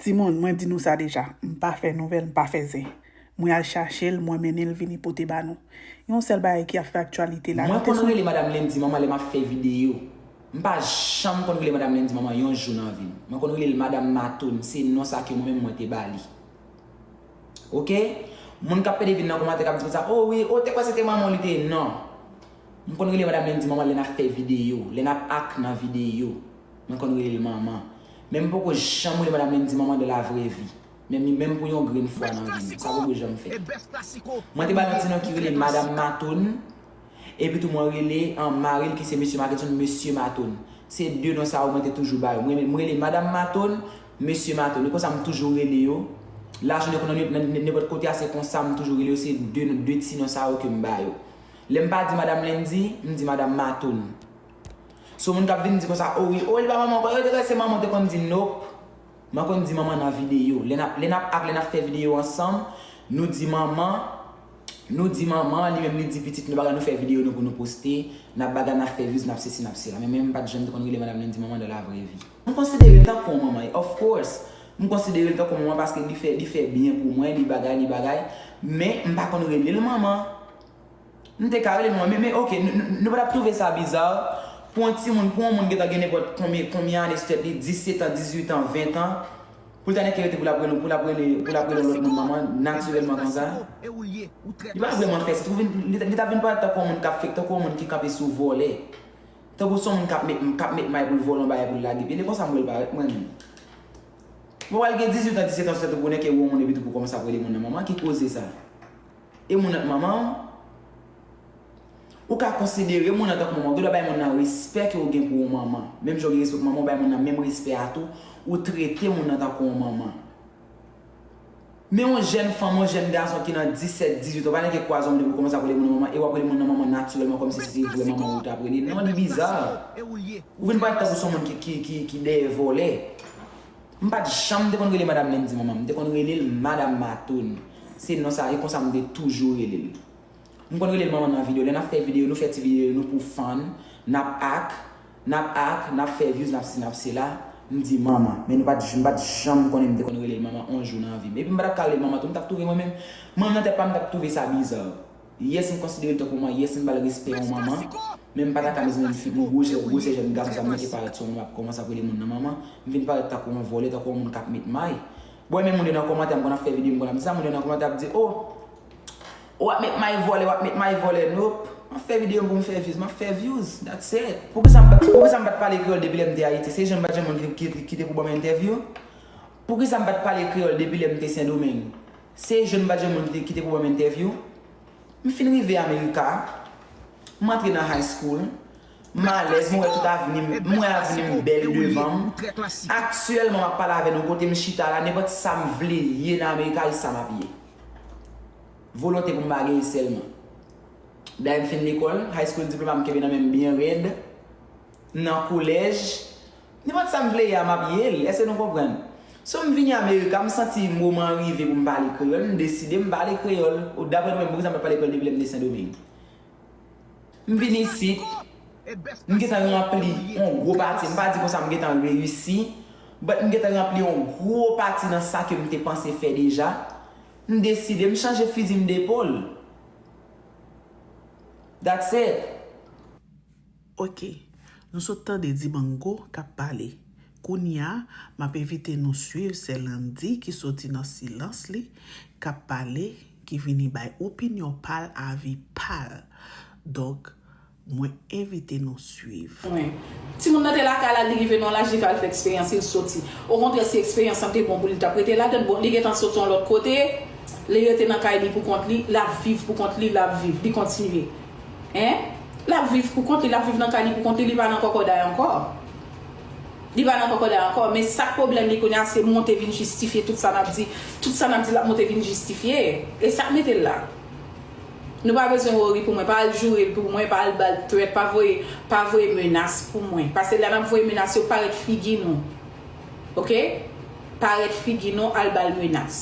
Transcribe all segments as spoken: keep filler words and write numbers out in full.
Timoun, mwen di nou sa deja, m pa fè nouvèl, m pa fè zen. Mwen al chache l, mwen mennen l vini pote ba nou. Yon sèl bagay ki ap fè aktyalite la, Mwen konn rele Madanm Lundi manman lè m ap fè videyo. M pa janm konn rele Madanm Lundi manman yon jou nan vi m. Mwen konn rele l Madanm Matoun, se non sa ke mwen menm mwen te ba li. Oke? Moun k ap pede vin nan kòmantè k ap di konsa, o wi, o te kwè se te manman w li te ye. Non. M konn rele Madanm Lundi manman lè n ap fè videyo, lè n ap ak nan videyo. Mwen konn rele l manman. Men m poko janm rele Madanm Lundi manman dans la vraie vie. Menm, menm pou yon grenn fwa nan vi m. Sa poko janm fèt. Mwen te ba l yon ti non ki rele Madanm Matoun. Epi tou mwen rele an mari l ki se Mesye Matoun, Mesye Matoun. Se de non sa yo mwen te toujou ba yo. Mwen, mwen rele Madanm Matoun, Mesye Matoun. E konsa m toujou rele yo. Lajounen kon nan nenpòt kote a, se konsa m toujou rele yo. Se de, de ti non sa yo ke m ba yo. Lè m pa di Madanm Lundi, m di Madanm Matoun. So moun k ap vin di konsa, o wi, o li pa manman w ankò, yo te kwè se manman w te konn di, nope. Mwen konn di manman nan videyo. Lè n ap, lè n ap ak, lè n ap fè videyo ansanm, nou di manman, nou di manman, li menm li di pitit nou bagay, nou fè videyo nou pou nou poste, n ap bagay, n ap fè views, n ap sesi, n ap sela. Men mwen, m pa t janm te konn rele Madanm Lundi manman dans la vraie vie. M konsidere l tankou yon manman, of course. M konsidere l tankou yon manman paske li fè, li fè byen pou mwen, li bagay, li bagay. Men m pa konn rele l manman. M te ka rele l manman, men, men, oke, nou, nou, nou pa t ap twouve sa biza pou yon timoun, pou yon moun gentan gen nenpòt konbyen, konbyen ane sou tèt li, disèt an, dizuit an, ven an, pou l ta nèke rete pou l ap rele, pou l ap rele, pou l ap rele yon lòt moun manman, natirèlman konsa. Li pa t vrèman fè sans. Li, li t ap vin parèt tankou yon moun k ap fake, tankou yon moun ki kanpe sou vòlè. Tankou se yon moun k ap met, k ap met may pou l vòlè yon bagay pou l lage pye. E konsa m wè l parèt, mwen menm. Mwen pral gen dizuit an, disèt an sou tèt ou pou w nèke wè yon moun epi tou pou w kòmanse ap rele moun nan manman, ki koze sa? E moun nan t manman w? Ou ka konsidere moun nan tankou manman w. Ou gen dwa bay moun nan respè ke w gen pou yon manman. Menm jan w gen respè pou manman w, bay moun nan menm respè a tou. Ou trete moun nan tankou yon manman. Men yon jèn fanm, yon jèn gason ki nan disèt, dizuit an, pa nèke kwaze w moun epi w kòmanse ap rele moun nan manman, e w ap rele moun nan manman natirèlman kòmsi se te vrè manman w ou t ap rele. Non, li biza. Ou vin parèt tankou se yon moun ki, ki, ki, ki dèyè vòlè. M pa t janm te konn rele Madanm Lundi manman, m te konn rele l Madanm Matoun. Se non sa, e konsa m te toujou rele l. M konn rele l manman nan videyo. Lè n ap fè videyo, nou fè ti videyo nou pou fun, n ap ak, n ap ak, n ap fè views, n ap si, n ap sela. M di manman. Men nou pa t, m pa t janm konnen m te konn rele l manman yon jou nan vi m. Epi m pa t ap ka rele l manman tou, m t ap twouve mwen menm, mwen nan tèt pa m, m t ap twouve sa biza. Yes, m konsidere l tankou manman, yes, m ba l respè yon manman. Men m pa ta ka, mezanmi, m fin, m gwosè, gwosè jèn gason sa, m nèke parèt sou moun, m ap kòmanse ap rele moun nan manman. M vin parèt tankou yon vòlè, tankou yon moun k ap met may. Bon, men moun yo nan kòmantè, m konn ap fè videyo, m konn ap di sa, moun yo nan kòmantè ap di, o, w ap met may vòlè, w ap met may vòlè, nope. M ap fè videyo m pou m fè views, m ap fè views, that's it. Poukisa m pa, poukisa m pa t pale kreyòl depi lè m te Ayiti? Se jan m pa t janm moun ki, ki, ki te pou ban m entèvyou? Poukisa m pa t pale kreyòl depi lè m te Sendomeng? Se jan m pa t janm moun ki te, ki te pou ban m entèvyou? M fin rive Amerika, m antre nan high school, m alèz, m wè tout avni m, m wè avni m bèl devan m. Aktyèlman, m ap pale avè nou, kote m chita la, nenpòt sa m vle ye nan Amerika, e sa m ap ye. Volonte pou m pa genyen sèlman. Dayè m fin lekòl, high school diploma m kenbe nan men m byen rèd. Nan kolèj, nenpòt sa m vle ye a, m ap ye l. Èske nou konprann? So, m vini Amerika, m santi moman an rive pou m pale kreyòl, m deside m pale kreyòl. Ou daprè nou menm, poukisa m pa t pale kreyòl depi lè m te Sendomeng? M vini isit, m gentan ranpli yon gwo pati, m pa di konsa m gentan reyisi, but m gentan ranpli yon gwo pati nan sa ke m te panse fè deja. M deside, m chanje fizi m de epòl. That's it. Ok, nou sot tande Dibango k ap pale. Kounye a, m ap envite nou swiv Sè Landy ki soti nan silans li, k ap pale, ki vini bay opinyon pa l, avi pa l. Donk, mwen envite nou swiv. Timoun nan te lakay la, li rive nan yon laj, li fè al fè eksperyans, li soti. Okontrè, si eksperyans lan te bon pou li, li t ap rete ladan l. Bon, li gentan soti yon lòt kote, li rete nan kay li pou kont li, l ap viv pou kont li, l ap viv, li kontinye. Hein? L ap viv pou kont li, l ap viv nan kay li pou kont li, li pa nan kòkòday ankò. Li pa nan kòkòday ankò, men sa k pwoblèm li kounye a, se monte vin jistifye tout sa n ap di. Tout sa n ap di l ap monte vin jistifye. E sa k mete l la. Nou pa bezwen wori pou mwen, pa al joure l pou mwen, pa al ba l threat, pa voye, pa voye menas pou mwen. Paske lè n ap voye menas yo, parèt figi nou. Ok? Parèt figi nou, al ba l menas.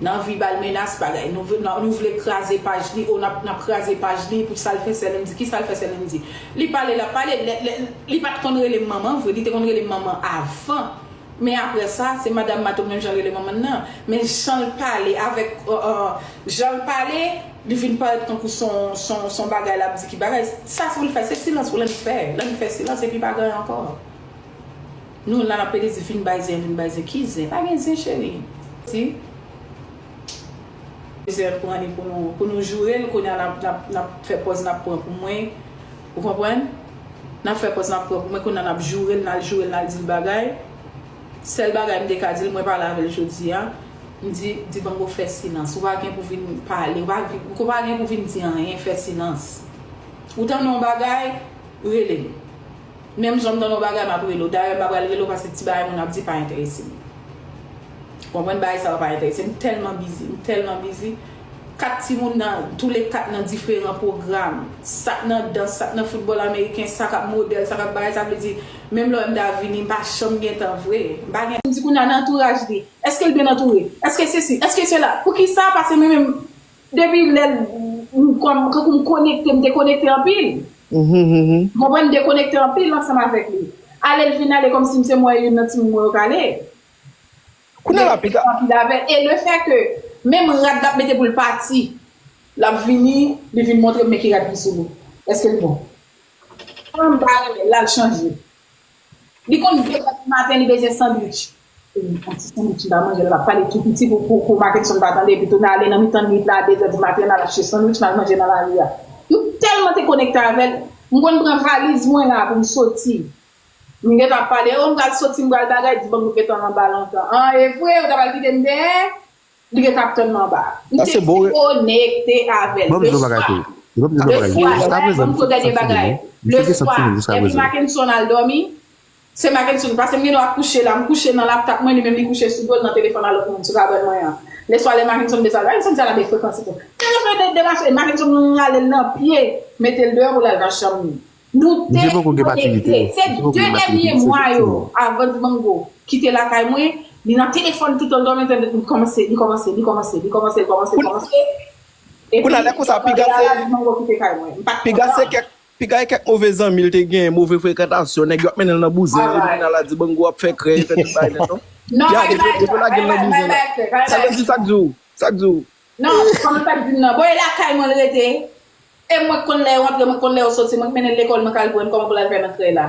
Nan vi ba l menas, bagay. Nou, nou, nou vle kraze paj li, o n ap, n ap kraze paj li pou sa l fè Sè Landy. Kisa l fè Sè Landy? Li pale, l ap pale, lè, lè, li pa t konn rele m manman vre, li te konn rele m manman avan. Men apre sa, se madanm Mato menm jan rele manman nan. Men jan l pale avèk, euh, euh, jan l pale, li vin parèt tankou son, son, son bagay l ap di ki bagay. Sa pou l fè, se silans pou l annik fè. L annik fè silans epi pa gen ankò. Nou la n ap pede di vin bay zen, vin bay zen. Ki zen? Pa gen zen, cheri. Si. Zen pran li pou nou, pou nou joure l, kounye a n ap, n ap, n ap fè pòz n ap pran pou mwen. Ou konprann? N ap fè pòz n ap pran pou mwen, kounye a n ap joure l, n al joure l, n al di l bagay. Sèl bagay m te ka di l, mwen pale avè l jodi a, m di, Dibango fè silans. Ou pa gen pou vin pale, ou pa, ou pa gen pou vin di anyen, fè silans. Ou tande yon bagay, rele m. Menm jan m tande yon bagay, m ap rele w. Dayè, m pa pral rele w paske ti bagay moun ap di pa enterese m. Konprann, bagay sa yo pa enterese m. M tèlman bizi, m tèlman bizi. Kat timoun nan, toulèkat nan diferan pwogram. Sa k nan dans, sa k nan foutbòl ameriken, sa k ap modèl, sa k ap bagay, sa vle di, menm lè m ta vini, m pa janm gen tan vre. M pa gen. M di kounye a nan antouraj li. Èske l byen antoure? Èske sesi? Èske sela? Poukisa? Paske mwen menm, depi lè m, m, kòm, kankou m konekte, m te konekte anpil. Ou konprann, m dekonekte anpil ansanm avèk li. Ale l vin ale kòmsi m se mwen youn nan timoun mwen yo k ale. Kounye a la, piga. Anpil avè l. E le fè ke menm rad l ap mete pou l pati, l ap vini, li vin montre m men ki rad ki sou li. Èske l bon? An m pa renmen, l al chanje. Li konn de zè di maten, li bezwen sandwich. E yon ti sandwich, li pa manje, l ap pale tou piti pou, pou, pou Mackenson pa tande, epi tounen ale nan mitan nwit la, de zè di maten, l al achte sandwich, l al manje nan lari a. M tèlman te konekte avè l, m konn pran valiz mwen la pou m soti. M gentan ap pale, o, m pral soti, m pral bagay, Dibango gentan anba lontan. An, e vre, ou ta pral kite m dèyè? Li gentan ap tann m anba. M te konekte avè l. Bon, m di yon bagay tou. Bon, m di yon bagay. Jiska prezan, m fè santi m, m fè santi m jiska prezan. Depi Mackenson al dòmi, se Mackenson, paske m gen dwa kouche la, m kouche nan laptòp mwen, li menm li kouche sou do l nan telefòn a lòt moun, sou kabann mwen an. Leswa lè Mackenson desann, Mackenson sa la de frekansi tou. Telefòn de, de mache, Mackenson rale l nan pye, mete l deyò pou l al nan chanm li. Nou te konekte. Se de dènye mwa yo, avan Dibango kite lakay mwen, li nan telefòn toutan l dòmi, li kòmanse, li kòmanse, li kòmanse, li kòmanse, li kòmanse, li kòmanse. Kounye a, lè konsa, piga se, piga se kèk, piga e kèk move zanmi l te gen, move frekantasyon, nèg yo ap mennen l nan bouzen, epi kounye a la Dibango ap fè krèy, fè tout bagay nèt non. Non, depi yo lage l nan bouzen la. Sa vle di sa k di w? Sa k di w? Non, kòman sa k di m nan? Bon, e lakay mwen l rete. E mwen k konn lè yo antre, mwen k konn lè yo soti, mwen k mennen l lekòl, mwen k al pran l, kòman pou l al fè nan krèy la?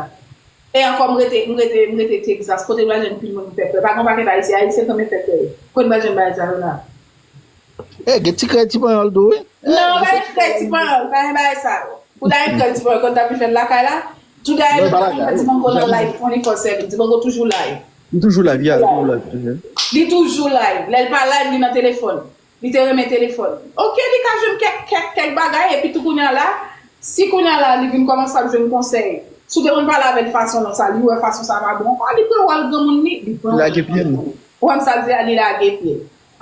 E ankò, m rete, m rete, m rete Texas, kote m pa janm fin moun fè krèy. Pa gen yon pakèt Ayisyen, Ayisyen konn fè krèy. Kote m pa janm bay sa yo la? E, gen ti krèy ti panyòl tou, wi. Non, pa gen krèy ti panyòl, pa gen bagay sa yo. Pou ta gen krèy ti panyòl, konn ta vin fè l lakay la? Tou dayè, nou pa di Dibango nan live twenty-four seven, Dibango toujou live. Li toujou live, ya, li toujou live. Li toujou live. Lè l pa live, li nan telefòn. Li te renmen telefòn. Oke, li ka jwenn kèk, kèk, kèk bagay, epi tou kounye a la, si kounye a la, li vin kòmanse ap jwenn konsèy, si w te konn pale avè l fason sa, li wè fason sa pa bon ankò, li pran wòl granmoun li, li pran wòl granmoun li. Ou konn sa l di a, li lage pye.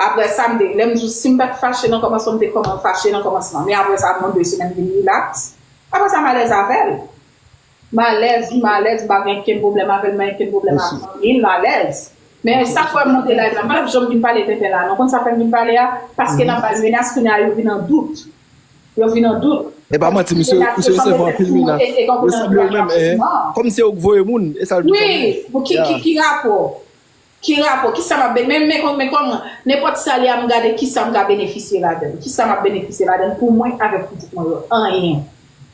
Apre sa, m te, lè m di w, si m pa t fache nan kòmansman, m te kòman fache nan kòmansman. Men apre sa, mwen de semèn vin rilaks. Apre sa, m alèz avè l. M alèz, m alèz, m pa gen okenn pwoblèm avè l, m pa gen okenn pwoblèm ak fanmi l, m alèz. Men sa k fè m monte live la, m pa t ap janm vin pale tenten la, non. Konn sa fè m vin pale a? Paske n ap bay menas, kounye a yo vin an dout. Yo vin an dout. E pa manti, misye, misye resevwa anpil menas. Yo sanble yo menm, eh, kòmsi yo k voye moun, e sa l di. Wi, ki, ki, ki rapò? Ki rapò? Kisa m ap ben-, men, men, men kòman? Nenpòt sa li a, m gade kisa m ka benefisye ladan l. Kisa m ap benefisye ladan l pou mwen avèk pitit mwen yo? Anyen.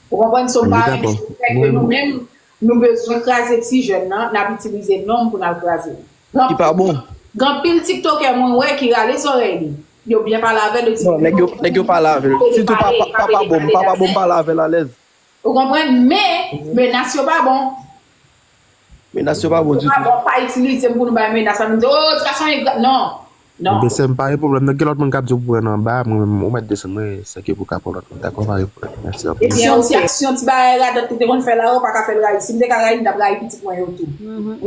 Ou konprann? So, m pa renmen se fè ke nou menm, nou bezwen kraze ti jèn nan, n ap itilize nonm pou n al kraze l. Ki pa bon. Gen anpil tiktokè mwen wè ki rale zòrèy li. Yo byen pale avè l, yo di. Non, nèg yo, nèg yo pale avè l. Sitou papa, papa Bòm, papa Bòm pale avè l alèz. Ou konprann? Men, menas yo pa bon. Menas yo pa bon ditou. Yo pa bon, pa itilize m pou nou bay menas. Sa vin di, oh, ti gason engra. Non. Non. Ebyen, sè m, pa gen pwoblèm. Non, gen lòt moun k ap di w pou wè nan anba, mwen menm, ou mèt desann mwen, sèke pou ka pran lòt moun. Dakò, pa gen pwoblèm. Mèsi anpil. Ebyen, yon ti aksyon, ti bagay radòt li te konn fè la, ou pa ka fè l rayi. Si m te ka rayi, m t ap rayi pitit mwen yo tou.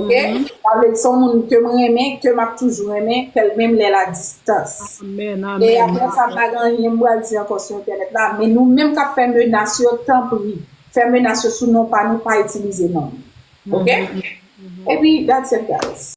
Oke? Sa vle di, se yon moun ke m renmen, ke m ap toujou renmen, kèl menm lè l a distans. Amèn, amèn. E apre sa, m pa gen anyen m pral di ankò sou entènèt la, men nou menm k ap fè menas yo, tanpri, fè menas yo sou non pa nou, pa itilize non. Oke? Epi, that's it, guys.